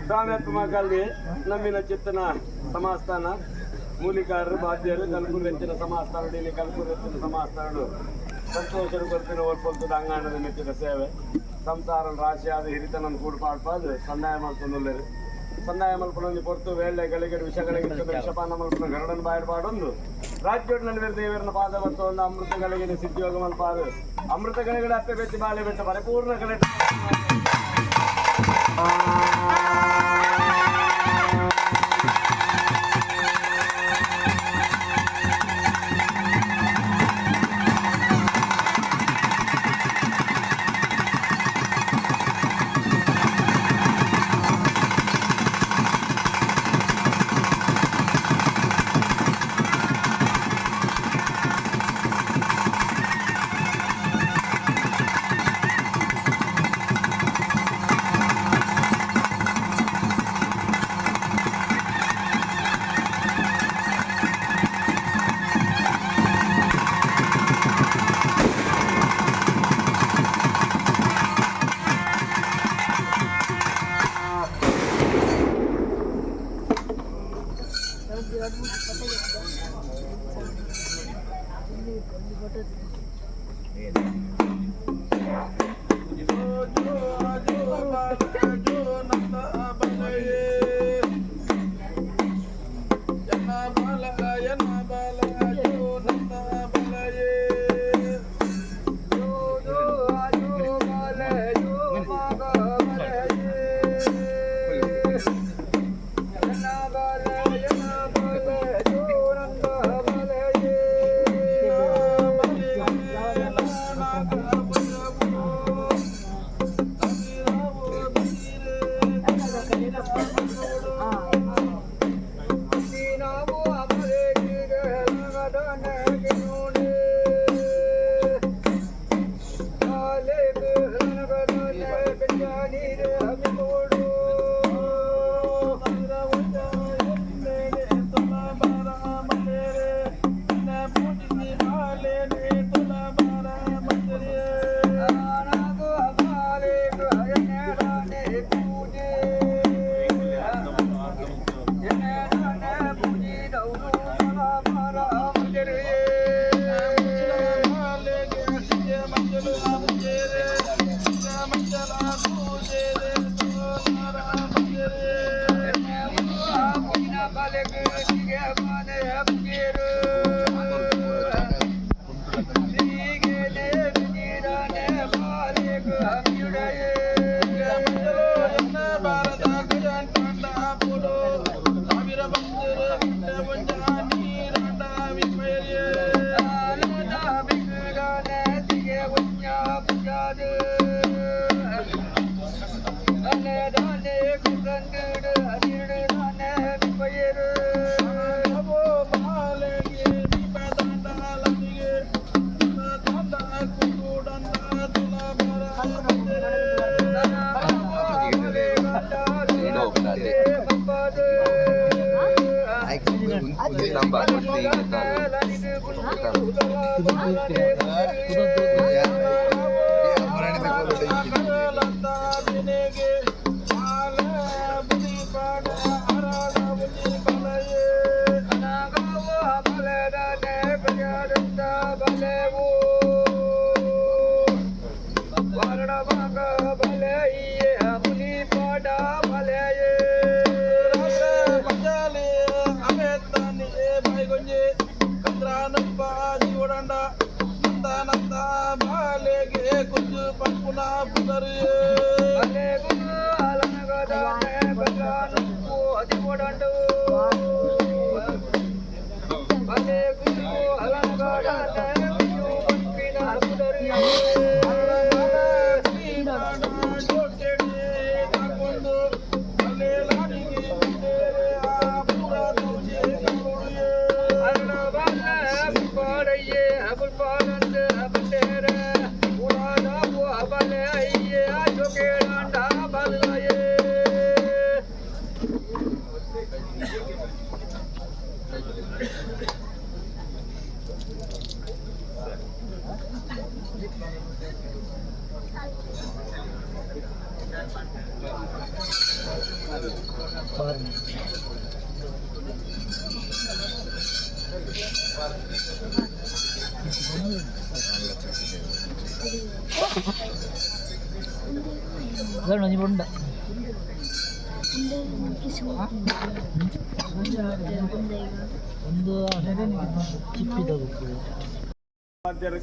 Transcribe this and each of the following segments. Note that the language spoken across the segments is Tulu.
ಸ್ವಾಮಿ ನಮ್ಮಿನ ಚಿತ್ತನ ಸಮಾಸ್ಥಾನ ಮೂಲಿಕಾರರು ಬಾಧ್ಯರು ಕಲ್ಕೂರು ಹೆಚ್ಚಿನ ಸಮಾಸ್ಥಾನ ಇಲ್ಲಿ ಕಲ್ಕೂರು ಹೆಚ್ಚಿನ ಸಮಾಸ್ಥಾನಡು ಸಂತೋಷರು ಕೊರ್ಪಿನ ಓಲ್ಪೊಲ್ತದ ಅಂಗಾಣದ ಮೆಚ್ಚಿದ ಸೇವೆ. ಸಂಸಾರ ರಾಶಿಯಾದ ಹಿರಿತನನ್ನು ಕೂಡ್ಪಾಡ್ಪಾದು ಸಂದಾಯ ಮಲ್ತೊಂದುಲ್ಲೆರು. ಸಂದಾಯ ಮಲ್ಪನೊಂದು ಪೊರ್ತು ವೇಳೆ ಗಳಿಗೆ ವಿಷಗಳಿಗೆ ವಿಷಪಾನ ಮಲ್ಪನ ಗರುಡನ ಬಾಯಿಡ್ ಪಾಡೊಂದು ರಾಜ್ಯೋಡ್ ನಡುವೆ ದೇವರನ್ನ ಪಾದ ಬರ್ತೊಂದು ಅಮೃತ ಗಳಿಗೆ ಸಿದ್ಧಿಯೋಗ ಮಲ್ಪಾದು ಅಮೃತ ಗಳಿಗೆ ಅಪ್ಪೆ ಬೆಚ್ಚಿ ಬಾಳೆ ಬೆಟ್ಟ ಪರಿಪೂರ್ಣ ಕಲೆ.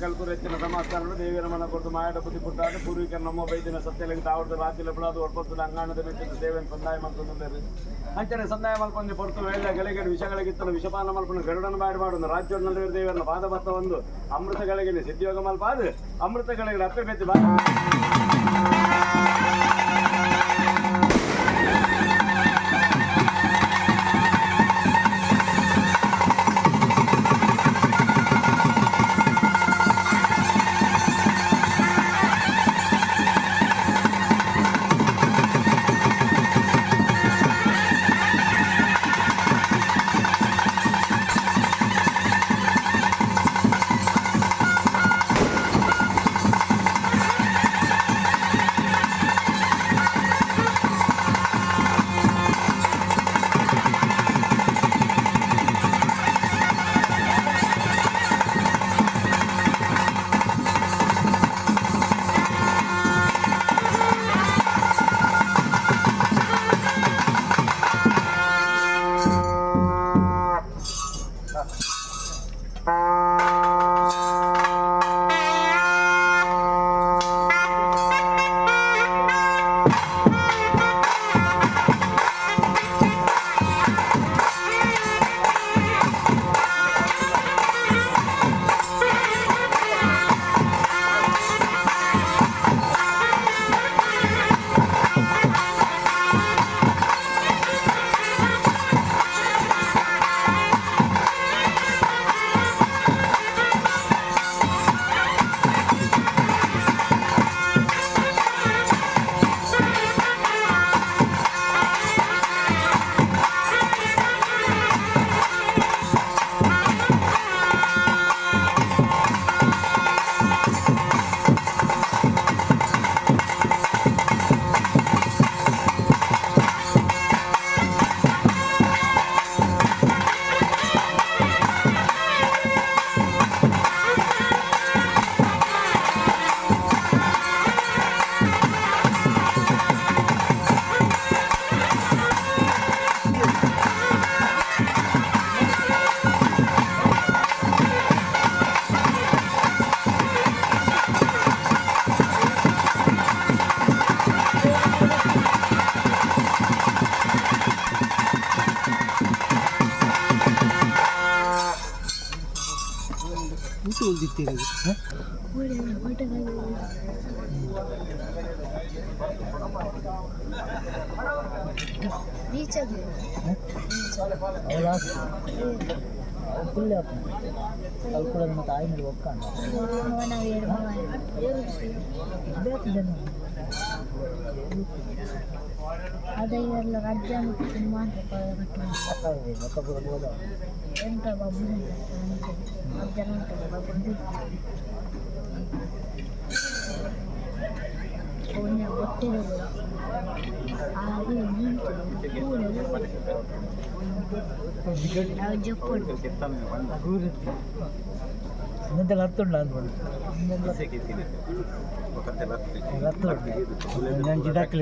ಕಲ್ಕುರೆಚ್ಚಿನ ಸಮಾಸ್ಥಾನಗಳು ದೇವಿಯ ಮನ ಕೊಟ್ಟು ಮಾಯಡ ಬುದ್ಧಿ ಪುಟ್ಟಾದ ಪೂರ್ವಿಕರ ನಮ್ಮ ಬೈದಿನ ಸತ್ಯಲಿಗೆ ತಾವರದ ರಾತ್ರಿ ಬಿಡಾದ ಒಡ್ಪತ್ತದ ಅಂಗಾಣದ ಮೆಚ್ಚಿದ ಸೇವೆಯನ್ನು ಸಂದಾಯ ಮಲ್ತೊಂದುಲ್ಲೆರ್. ಅಂಚನೆ ಸಂದಾಯ ಮಲ್ಪೊಂದು ಪೊರ್ತು ವೇಳೆ ಗಳಿಗೆ ವಿಷಗಳಿಗಿತ್ತಲು ವಿಷಪಾನ ಮಲ್ಪನ ಗರುಡನ ಬಾಡಿ ಮಾಡುದು ರಾಜ್ಯ ದೇವರನ್ನ ಪಾದ ಬತ್ತ ಒಂದು ಅಮೃತಗಳಿಗೆ ಸಿದ್ಧಿಯೋಗ ಮಲ್ಪಾದು ಅಮೃತಗಳಿಗೆ ಅಪ್ಪೆ ಬೆತ್ತಿ ಬಾ.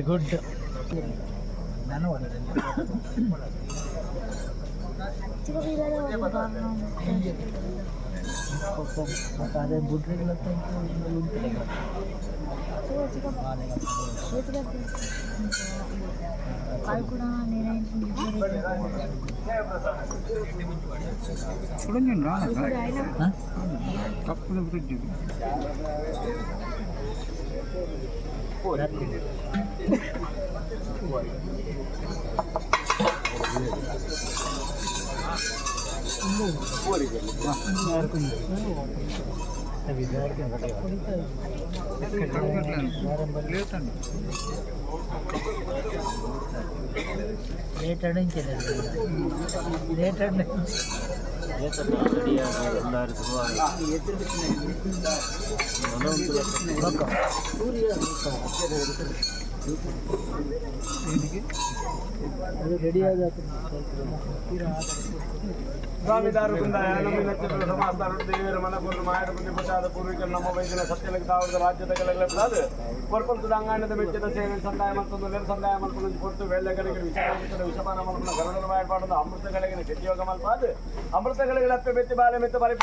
ಗುಡ್. ಸ್ವಾಮಿ ದಾರುಕುಂದಾಯ ನಮ್ಮ ನಕ್ಷತ್ರ ಸಮಾಸ್ಥಾನ ದೇವರ ಮನಪುರ ಮಾಯದ ಬುದ್ಧಿ ಪುಟ್ಟಾದ ಪೂರ್ವಿಕರ ನಮ್ಮ ವೈದ್ಯನ ಸತ್ಯಲಕ್ಕೆ ತಾವರದ ರಾಜ್ಯದ ಕೆಳಗಲೆಪ್ಪಾದ ಕೊರ್ಪಂತದ ಅಂಗಾಂಡದ ಮೆಚ್ಚಿದ ಸೇವೆ ಸಂದಾಯ ಮಲ್ತೊಂದು ನೆರ ಸಂದಾಯ ಮಲ್ಪುನ ಕೊರ್ತು ವೇಳೆಗಳಿಗೆ ವಿಷ ವಿಷಪಾನ ಮಲ್ಪುನ ಗರುಡನ ಮಾಯಪಾಡದ ಅಮೃತಗಳಿಗೆ ಸಿದ್ಧಿಯೋಗ ಮಲ್ಪಾದ ಅಮೃತಗಳಿಗೆ ಅಪ್ಪೆ ಬೆತ್ತಿ ಬಾಲೆ ಮೆತ್ತ ಬರಿ.